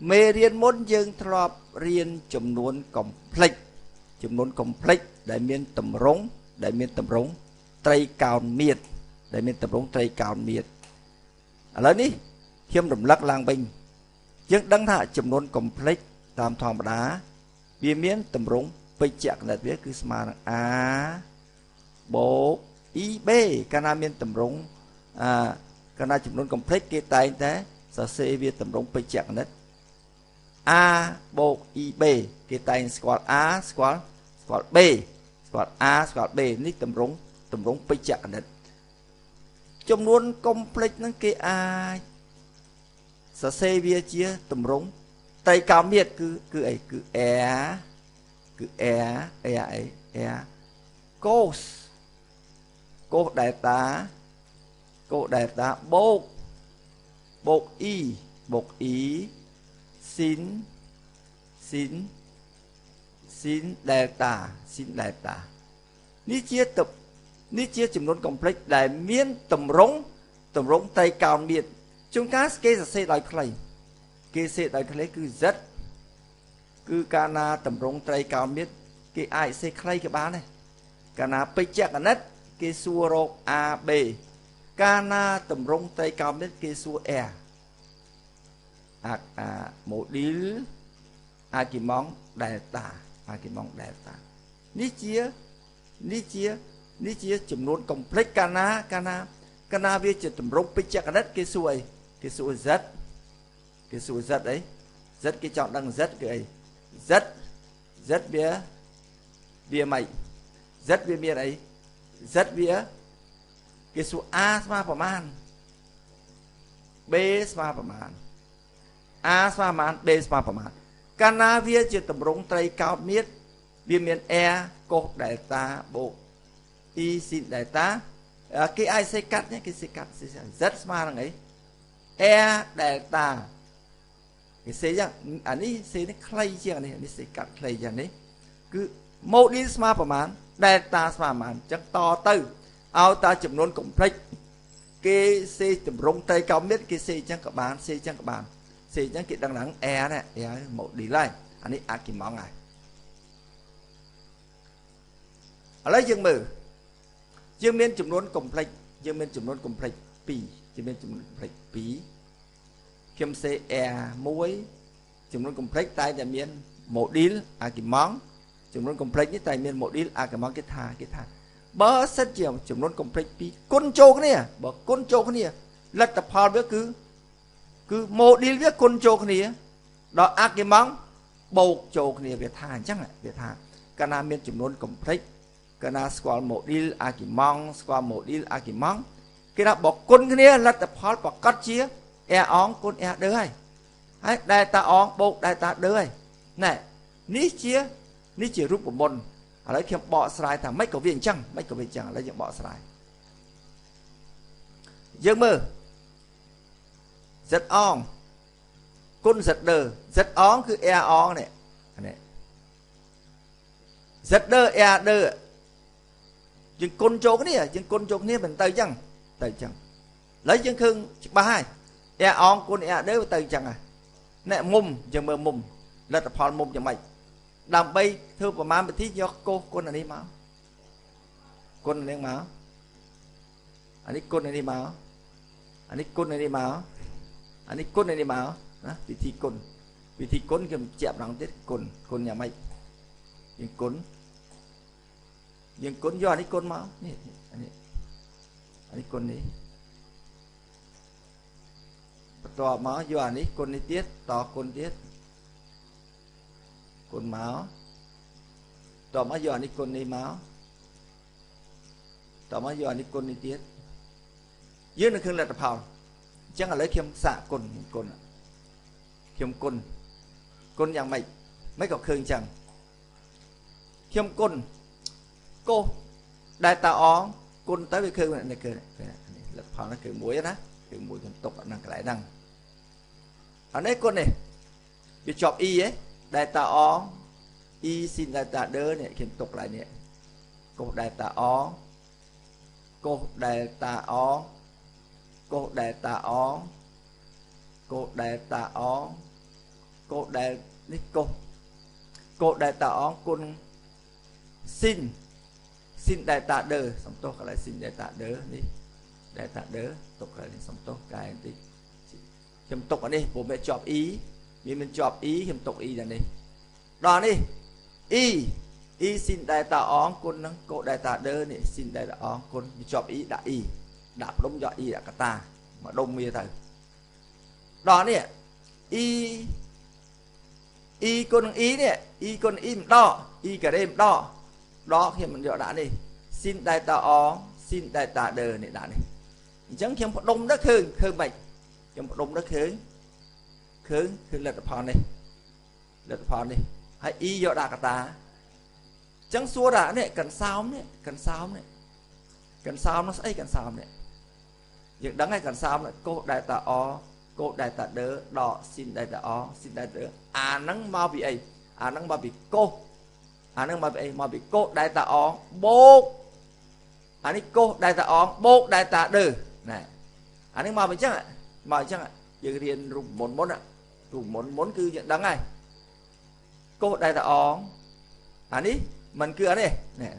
មេរៀនមុនយើងធ្លាប់រៀនចំនួនកំភ្លេចចំនួនកំភ្លេចដែលមានតម្រងដែលមានតម្រងត្រីកោណមាត្រដែលមានតម្រងត្រីកោណមាត្រឥឡូវនេះខ្ញុំរំលឹកឡើងវិញយើងដឹងថាចំនួនកំភ្លេចតាមធម្មតាវាមានតម្រងបច្ចកណិតវាគឺស្មើនឹង a បូក ib កាលណាមានតម្រងកាលណាចំនួនកំភ្លេចគេតែងតែសរសេរវាតម្រងបច្ចកណិត a បូក ib គេតែងស្គាល់ a ស្គាល់ b ស្គាល់ a ស្គាល់ b នេះតម្រងបច្ចកណិតចំនួនកំភ្លេចហ្នឹងគេអាចសរសេរវាជាតម្រងត្រីកោណមាត្រគឺអីគឺ r គឺ r r អី r cos cos delta cos delta បូកបូក e បូក e sin sin sin delta sin delta នេះជាចំនួនកំភ្លេចដែលមានតម្រងត្រីកោណមាត្រជួនកាលគេសរសេរដោយខ្លីគេសេដោយខ្លីគឺ z គឺកាលណាតម្រងត្រីកោណមាត្រគេអាចសេខ្លីក៏បានដែរកាលណាបច្ចកណិតគេសួររក a b កាលណាតម្រងត្រីកោណមាត្រគេសួរ r អា module argument delta argument delta នេះជាចំនួនកំភ្លេចកាលណាវាជាតម្រងបច្ចកណិតគេសួរអីគេសួរ z គេសួរ z អី z គេចង់ដឹង z គឺអី z z វាម៉េច z វាមានអី z វាគេសួរ a ស្មើប្រមាណ b ស្មើប្រមាណ a ស្មើប្រមាណ b ស្មើប្រមាណកាលណាវាជាតម្រងត្រីកោណមាត្រវាមាន r cos delta បូក e sin delta គេអាចសេកាត់គេសេកាត់ z ស្មើនឹងអី r delta គេសេយ៉ាងអានេះសេនេះខ្លីជាងនេះនេះសេកាត់ខ្លីជាងនេះគឺ module ស្មើប្រមាណ delta ស្មើប្រមាណអញ្ចឹងតទៅឲ្យតាចំនួនកំភ្លេចគេសេតម្រងត្រីកោណមាត្រគេសេអញ្ចឹងក៏បានសេអញ្ចឹងក៏បានសេអញ្ចឹងគេដឹងឡើង r នេះ r module ហើយអានេះ argument ហើយឥឡូវយើងមើលយើងមានចំនួនកំភ្លេចយើងមានចំនួនកំភ្លេច2យើងមានចំនួនកំភ្លេច2ខ្ញុំសេ R1 ចំនួនកំភ្លេចតែតែមាន module argument ចំនួនកំភ្លេចនេះតែមាន module argument គេថាបើសិនជាចំនួនកំភ្លេច2គុណចូលគ្នាបើគុណចូលគ្នាលទ្ធផលវាគឺ module វាគុណចូលគ្នាដល់ argument បូកចូលគ្នាវាថាអញ្ចឹងវាថាកាលណាមានចំនួនកំភ្លេចកាលណាស្គាល់ module argument ស្គាល់ module argument គេថាបើគុណគ្នាលទ្ធផលប្រកាសជា r អងគុណ r ដឺហើយហើយ delta អងបូក delta ដឺហើយណែនេះជារូបមន្តឥឡូវខ្ញុំបកស្រាយថាម៉េចក៏វាអញ្ចឹងម៉េចក៏វាអញ្ចឹងឥឡូវយើងបកស្រាយយើងមើល z អងគុណ z ដឺ z អងគឺ r អងនេះនេះ z ដឺ r ដឺយើងគុណចូលគ្នាយើងគុណចូលគ្នាមិនទៅអញ្ចឹងទៅអញ្ចឹងឥឡូវយើងឃើញច្បាស់ហើយ r អងគុណ r ដឺទៅអញ្ចឹងហើយណែមុំយើងមើលមុំលទ្ធផលមុំយ៉ាងម៉េចដើម្បីធ្វើប្រមាណវិធីយកកោសគុណអានេះមកគុណនេះមកអានេះគុណនេះមកអានេះគុណនេះមកអានេះគុណនេះមកណាវិធីគុណវិធីគុណគេបញ្ជាក់ម្ដងទៀតគុណគុណយ៉ាងម៉េចយើងគុណយកអានេះគុណមកនេះអានេះគុណនេះបន្ទាប់មកយកអានេះគុណនេះទៀតតគុណទៀតគុណមកតមកយកអានេះគុណនេះមកតមកយកអានេះគុណនេះទៀតយើងនឹងឃើញលទ្ធផលអញ្ចឹងឥឡូវខ្ញុំសាកគុណគុណខ្ញុំគុណគុណយ៉ាងម៉េចមិនក៏ឃើញអញ្ចឹងខ្ញុំគុណកោស delta អងគុណទៅវាឃើញនេះឃើញនេះលទ្ធផលនេះគឺមួយណាគឺមួយខ្ញុំទុកអាហ្នឹងកន្លែងហ្នឹងអានេះគុណនេះវាជាប់ e ហ៎ delta អង e sin delta ដឺនេះខ្ញុំទុកកន្លែងនេះកោស delta អងកោស delta អងកោស delta អងកោស delta អង ដែលនេះកុសកុសដែលតាអងគុណស៊ីនស៊ីនដែលតាដឺសំទោសកន្លែងស៊ីនដែលតាដឺនេះដែលតាដឺទុកកន្លែងនេះសំទោសកែបន្តិចខ្ញុំទុកអានេះព្រោះវាជាប់ e វាមិនជាប់ e ខ្ញុំទុក e ដល់នេះដល់នេះ e e ស៊ីនដែលតាអងគុណនឹងកុសដែលតាដឺនេះស៊ីនដែលតាអងគុណវាជាប់ e ដាក់ e ដាក់ផ្ដុំយក e ដាក់កតាមកដុំវាទៅដល់នេះ e e គុណនឹង e នេះ e គុណ e មិនដក e ការ៉េមិនដកដកខ្ញុំមិនយកដាក់នេះស៊ីនដែលតាអស៊ីនដែលតាដឺនេះដាក់នេះអញ្ចឹងខ្ញុំផ្ដុំទៅឃើញឃើញម៉េចខ្ញុំផ្ដុំទៅឃើញឃើញគឺលទ្ធផលនេះលទ្ធផលនេះហើយ e យកដាក់កតាអញ្ចឹងសួរថានេះកន្សោមនេះកន្សោមនេះកន្សោមនោះស្អីកន្សោមនេះយើងដឹងហើយកន្សោមនេះកុសដែលតាអកុសដែលតាដឺដកស៊ីនដែលតាអស៊ីនដែលដឺអាហ្នឹងមកពីអីអាហ្នឹងមកពីកុសអាហ្នឹងមកពីអីមកពីកុសដែលតាអបូកអានេះកុសដែលតាអបូកដែលតាដឺណែអានេះមកពីអញ្ចឹងមកអញ្ចឹងយើងរៀនរូបមន្តមុនរូបមន្តមុនគឺយើងដឹងហើយកុសដែលតាអអានេះមិនគឺអានេះណែ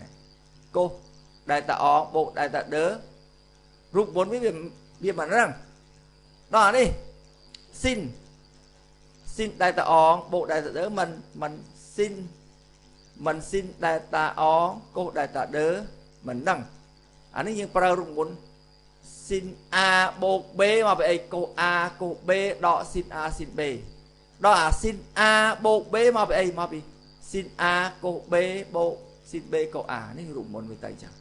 កុសដែលតាអបូកដែលតាដឺរូបមន្តវាវាមិនហ្នឹងដល់អានេះស៊ីនស៊ីនដែលតាអងបូកដែលតាដឺមិនមិនស៊ីនមិនស៊ីនដែលតាអងកុសដែលតាដឺមិនដឹងអានេះយើងប្រើរូបមន្តស៊ីន A បូក B មកពីអីកុស A កុស B ដកស៊ីន A ស៊ីន B ដល់អាស៊ីន A បូក B មកពីអីមកពីស៊ីន A កុស B បូកស៊ីន B កុស A នេះរូបមន្តវាទៅចឹង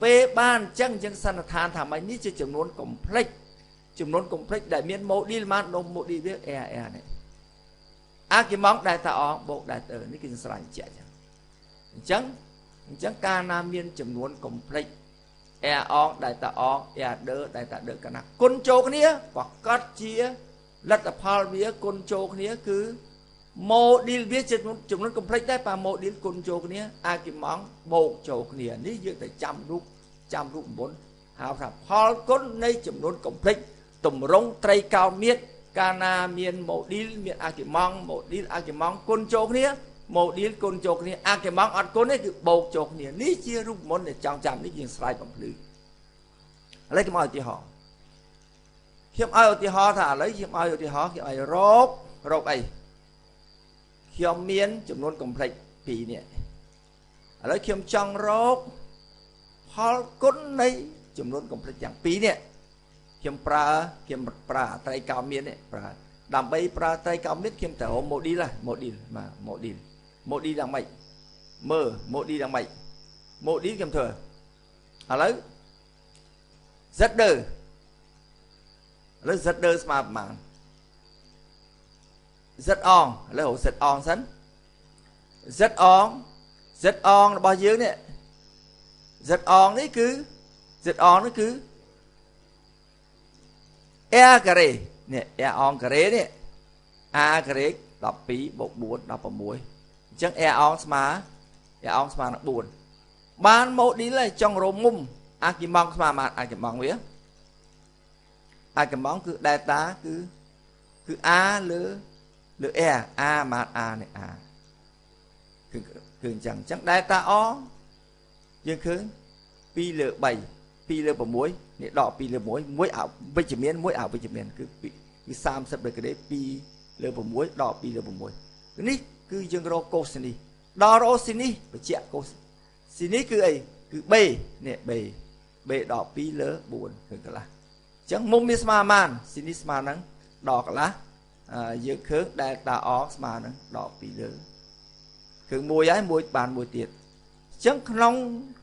ពេលបានអញ្ចឹងយើងសន្និដ្ឋានថាម៉េចនេះជាចំនួន complex ចំនួន complex ដែលមាន module បានដុំ module វា R R នេះអាគីម៉ងដែលតាអងបូកដែលទៅនេះគឺស្រេចជាក់ចឹងអញ្ចឹងអញ្ចឹងកាលណាមានចំនួន complex R អងដែលតាអង R ដឺដែលតាដឺកណាគុណចូលគ្នាប្រកាសជាលទ្ធផលវាគុណចូលគ្នាគឺ module វាជាចំនួន complex ដែរប៉ា module គុណចូលគ្នាអាគីម៉ងបូកចូលគ្នានេះយើងតែចាំរូបចាំរូបមុនហៅថាផលគុណនៃចំនួន complex ទម្រង់ត្រីកោណមាត្រកាលណាមាន module មានអាគីម៉ង module អាគីម៉ងគុណចូលគ្នា module គុណចូលគ្នាអាគីម៉ងអត់គុណទេគឺបូកចូលគ្នានេះជារូបមន្តដែលចង់ចាំនេះយើងស្រាយបំភ្លឺឥឡូវខ្ញុំឲ្យឧទាហរណ៍ខ្ញុំឲ្យឧទាហរណ៍ថាឥឡូវខ្ញុំឲ្យឧទាហរណ៍ខ្ញុំឲ្យរករកអីខ្ញុំមានចំនួន complex 2នេះឥឡូវខ្ញុំចង់រកផលគុណនៃចំនួន complex ទាំងពីរនេះខ្ញុំប្រើខ្ញុំប្រើត្រីកោណមាននេះប្រើដើម្បីប្រើត្រីកោណមានខ្ញុំត្រូវ module ហ៎ module បាទ module module យ៉ាងម៉េចមើល module យ៉ាងម៉េច module ខ្ញុំធ្វើឥឡូវ Z ដឺឥឡូវ Z ដឺស្មើប្រមាណ Z អងឥឡូវរក Z អងសិន Z អង Z អងរបស់យើងនេះ Z អងនេះគឺ Z អងនេះគឺ R ការ៉េនេះ R អងការ៉េនេះ A ការ៉េ12បូក4 16អញ្ចឹង R អងស្មើ R អងស្មើនឹង4បាន module ហើយចង់រមុំអាគីម៉ងស្មើបានអាគីម៉ងវាអាគីម៉ងគឺ delta គឺគឺ A លើលើ R A បាន A នេះ A គឺគឺអញ្ចឹងអញ្ចឹង delta អយើងឃើញ2លើ3 2លើ6នេះដក2លើ1មួយអវិជ្ជមានមួយអវិជ្ជមានគឺគឺ30ដឺក្រេ2លើ6ដក2លើ6នេះគឺយើងរកកូសនេះដល់រកស៊ីនេះបញ្ជាក់កូសស៊ីនេះគឺអីគឺ B នេះ B B ដក2លើ4គឺកន្លះអញ្ចឹងមុំវាស្មើប៉ុន្មានស៊ីនេះស្មើនឹងដកកន្លះយើងឃើញ delta អស្មើនឹងដក2លើគឺមួយហើយមួយបានមួយទៀតអញ្ចឹងក្នុង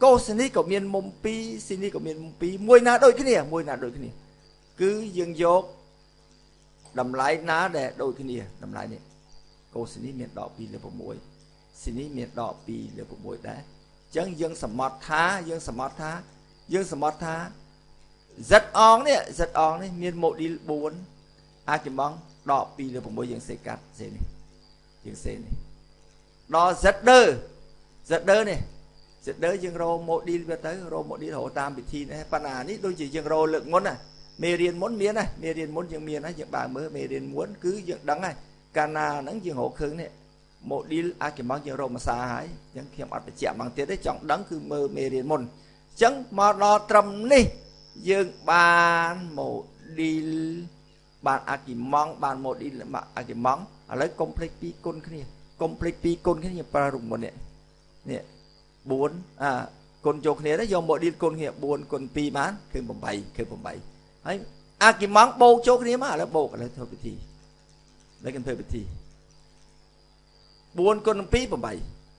កូសនេះក៏មានមុំ2ស៊ីនេះក៏មានមុំ2មួយណាដូចគ្នាមួយណាដូចគ្នាគឺយើងយកតម្លៃណាដែលដូចគ្នាតម្លៃនេះកូសនេះមានដក2លើ6ស៊ីនេះមានដក2លើ6ដែរអញ្ចឹងយើងសមត់ថាយើងសមត់ថាយើងសមត់ថា Z អងនេះ Z អងនេះមាន module 4អាចម្បងដក2លើ6យើងសេកាត់សេនេះយើងសេនេះដល់ Z ដឺ Z ដឺនេះ Z ដឺយើងរក module វាទៅរក module រកតាមវិធីនេះប៉ុន្តែនេះដូចជាយើងរកលើកមុនណាមេរៀនមុនមានណាមេរៀនមុនយើងមានណាយើងបើមើលមេរៀនមុនគឺយើងដឹងហើយ កាលណាហ្នឹងយើងរកឃើញនេះ module argument យើងរកមួយសារហើយអញ្ចឹងខ្ញុំអត់បញ្ជាក់មកទៀតទេចង់ដឹងគឺមើលមេរៀនមុនអញ្ចឹងមកដល់ត្រឹមនេះយើងបាន module បាន argument បាន module argument ឥឡូវកុំភ្លេចពីរគុណគ្នាកុំភ្លេចពីរគុណគ្នាយើងប្រើរូបមន្តនេះនេះ4អាគុណចូលគ្នាទៅយក module គុណគ្នា4គុណ2បានគឺ8គឺ8ហើយ argument បូកចូលគ្នាមកឥឡូវបូកឥឡូវធ្វើពិធីឥឡូវគេធ្វើពិធី4គុណ2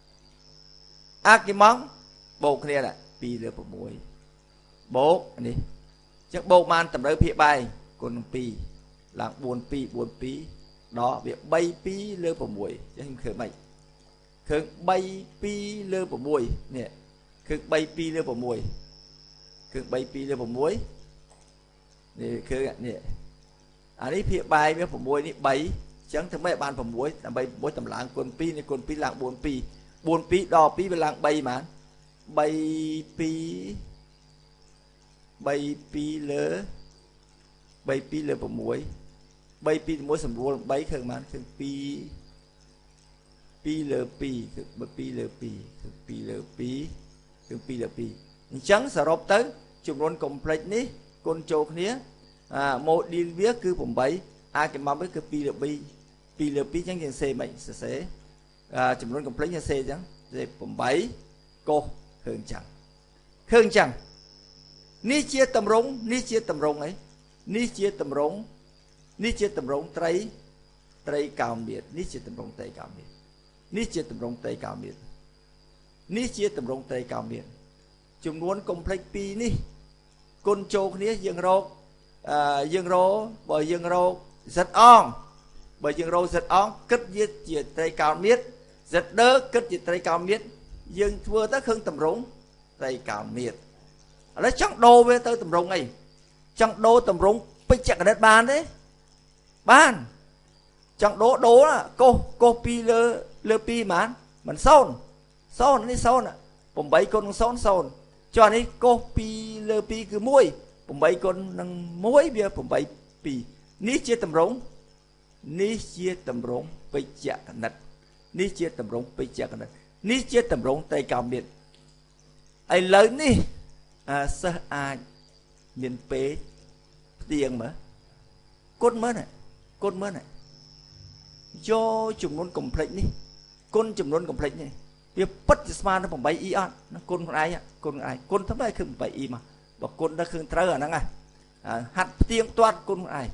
8 argument បូកគ្នាដែរ2លើ6បូកនេះអញ្ចឹងបូកបានតម្រូវភាគបែងគុណ2ឡើង4 2 4 2ដល់វា3 2លើ6អញ្ចឹងខ្ញុំឃើញម៉េចឃើញ3 2លើ6នេះឃើញ3 2លើ6ឃើញ3 2លើ6នេះឃើញនេះអានេះភាគបែងវា6នេះ3អញ្ចឹងធ្វើម៉េចបាន6ដើម្បី6តម្លើងគុណ2នេះគុណ2ឡើង4 2 4 2ដល់2វាឡើង3បាន3 2 3 2លើ3 2លើ6 3 2 1សម្រួល3ឃើញបានឃើញ2 2លើ2គឺ2លើ2គឺ2លើ2គឺ2លើ2អញ្ចឹងសរុបទៅចំនួនកុំផ្លិចនេះគុណចូលគ្នាអា module វាគឺ8 argument វាគឺ2លើ2 2លើ2អញ្ចឹងយើងសេមិនសរសេរចំនួនកុំផ្លិចយើងសេអញ្ចឹងសេ8កុសឃើញអញ្ចឹងឃើញអញ្ចឹងនេះជាតម្រងនេះជាតម្រងអីនេះជាតម្រងនេះជាតម្រងត្រីកោណមាត្រនេះជាតម្រងត្រីកោណមាត្រនេះជាតម្រងត្រីកោណមាត្រនេះជាតម្រងត្រីកោណមាត្រចំនួនកុំផ្លិច2នេះគុណចូលគ្នាយើងរកយើងរកបើយើងរក Z អងបើយើងរក Z អងគិតជាត្រីកោណមាត្រ Z ដឺគិតជាត្រីកោណមាត្រយើងធ្វើទៅឃើញតម្រងត្រីកោណមាត្រឥឡូវចង់ដូរវាទៅតម្រងអីចង់ដូរតម្រងបច្ចេកណិតបានទេបានចង់ដូរដូរកុសកុស2លើលើ2បានមិន0 0នេះ0 8គុណនឹង0 0ចុះនេះកុស2លើ2គឺ1 8គុណនឹង1វា8 2នេះជាតម្រងនេះជាតម្រងបច្ចេកណិតនេះជាតម្រងបច្ចេកណិតនេះជាតម្រងត្រីកោណមាត្រឥឡូវនេះសិស្សអាចមានពេកផ្ទៀងមើលគុណមើលណាគុណមើលណាយកចំនួនកុំផ្លិចនេះគុណចំនួនកុំផ្លិចនេះវាពិតជាស្មើនឹង 8e អត់គុណខ្លួនឯងគុណខ្លួនឯងគុណធ្វើម៉េចគឺ 8e មកបើគុណទៅគឺត្រូវអាហ្នឹងហាត់ផ្ទៀងផ្ទាត់គុណខ្លួនឯង